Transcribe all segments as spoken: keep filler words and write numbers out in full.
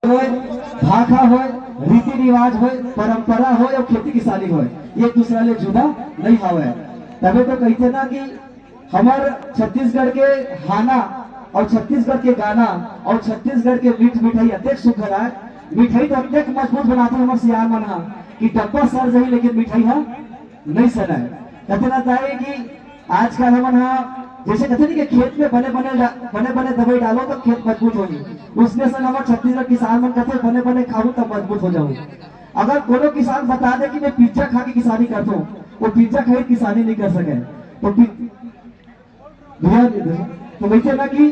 होय, भाखा होय, रीति रिवाज होय, परंपरा होय अउ खेती किसानी होय, ये एक दूसरा ले जुदा नहीं हवय। तबे तो कहिथे ना कि हमर छत्तीसगढ़ के हाना अउ छत्तीसगढ़ के गाना अउ छत्तीसगढ़ के मीठ मिठाई अतेक सुघर आय, मिठाई तो अतेक मजबूत बनाथे हमर सियान मन ह कि डब्बा सर जही लेकिन मिठाई ह नहीं सराय। कथे ना ताई कि आजकल हमन ह जैसे कथे नहीं कि खेत में बने बने डा-, बने बने दवाई डालो तो खेत मजबूत होही, उसने सन हमर छत्तीसगढ़ किसान मन कथे बने बने खाहू तब मजबूत हो जाहू। अगर कोनो किसान बता दे कि मैं पिज्जा खा के किसानी करता हूँ, वो पिज्जा खाई किसानी नहीं कर सके। तो पि-, भैया, तो वैसे ना कि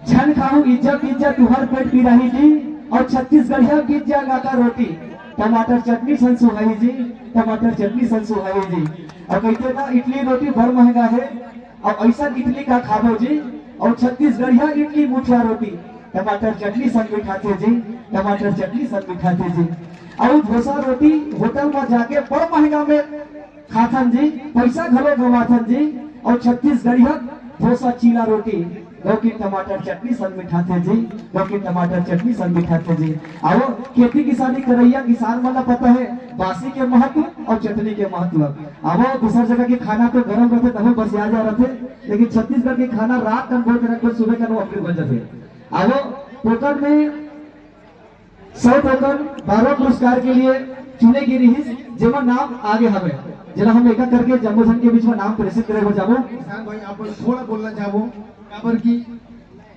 झन खाहू इज्जा पिज्जा तुहर पेट पिराही जी, और छत्तीसगढ़िया पिज्जा गाका रोटी, टमाटर चटनी सन सुहाई जी, टमाटर चटनी सन सुहाई जी। और कहते ना इडली रोटी बड़ महंगा है, अब ऐसा इडली का खाबो जी, और छत्तीसगढ़िया इडली मुठिया रोटी, टमाटर चटनी सन मिठाथे जी, टमाटर चटनी सन मिठाथे जी। और डोसा रोटी होटल में जाके बड़ महंगा में खाथन जी, पैसा घलो गंवाथन जी, और छत्तीसगढ़िया डोसा चीला रोटी, लौकी टमाटर चटनी सन मिठाथे जी, लौकी टमाटर चटनी सन मिठाथे जी। और खेती किसानी करैया किसान मन ला पता है बासी के महत्व और चटनी के महत्व। अब दूसर जगह के खाना तो गरम रहथे, तभो बसिया जा रहथे, लेकिन छत्तीसगढ़ के खाना रात कन बोल के रखबे, सुबह कन वो अमृत बन जाथे। अब टोकन में सौ टोकन बारह पुरस्कार के लिए चुने गे रिहिस, जेमा नाम आगे हवे, जेला हम एक-एक करके जम्मो झन के बीच में नाम प्रेषित करे बर जाबो। किसान भाई, आप थोड़ा बोलना चाहबो, काबर कि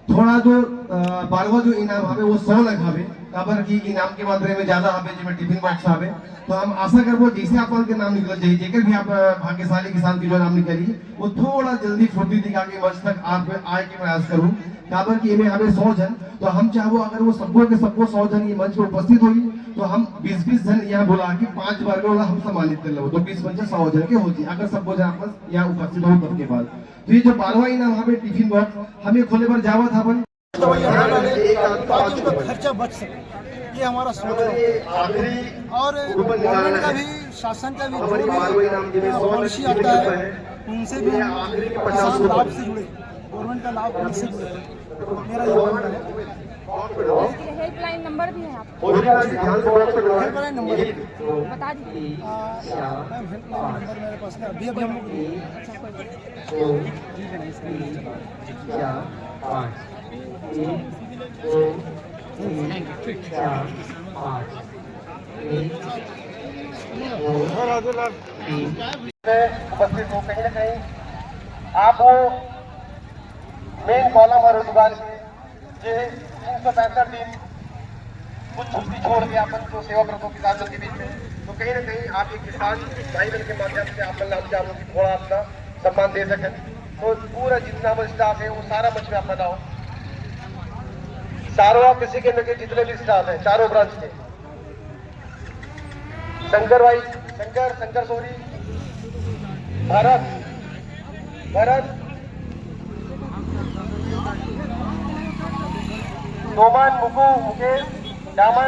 थोड़ा जो, अ, बारहवाँ जो इनाम हवे, वो सौ लग हवे, काबर कि इनाम के मात्रा में ज्यादा हवे, जेमे टिफिन बॉक्स हवे। तो हम आशा करबो, जैसे आप मन के नाम निकल जाही, जेकर भी आप, अ, भाग्यशाली किसान के जो नाम निकलही, वो थोड़ा जल्दी फुर्ती दिखा के मंच तक आप आए के प्रयास करू, काबर कि एमे हवे सौ झन, तो हम चाहबो अगर वो सब्बो के सब्बो सौ झन ये मंच पे उपस्थित होही, तो हम बीस बीस झन यहाँ बुला के पांच बार में ओला हम सम्मानित कर लेबो, तो बीस पंचे सौ झन के हो जी, अगर सब्बो झन आपस यहाँ उपस्थित हो तब के बाद। तो ये जो बारहवाँ इनाम हवे टिफिन बॉक्स, हम ये खोले बर जावत हवन। तो ये हमारा ताकि उनका खर्चा बच सके, ये हमारा सोच है। और गवर्नमेंट का भी, शासन का भी जो भी पॉलिसी आता है, उनसे भी किसान लाभ से जुड़े, गवर्नमेंट का लाभ उनसे जुड़े। मेरा ये मानना है। हेल्पलाइन नंबर भी है आपको? हेल्पलाइन नंबर बता दीजिए। मैम, हेल्पलाइन नंबर मेरे पास नहीं, अभी अभी हम लोग उपस्थित हो, कहीं ना कहीं आप वो मेन कॉलम और दुकान के, जे तीन सौ पैंसठ दिन कुछ छुट्टी छोड़ के अपन तो सेवा प्रभु किसान के बीच में, तो कहीं ना कहीं आप एक किसान भाई बन के माध्यम से आप मन ला हम चाहबो कि थोड़ा अपना सम्मान दे सकें। तो पूरा जितना वो स्टाफ है, वो सारा मंच में आप बताओ। सारवा कृषि केंद्र के जितने भी स्टाफ हैं, चारों ब्रांच के, शंकर भाई, शंकर, शंकर सोरी, भरत, भरत, नोमान, मुकु, मुकेश, दामन,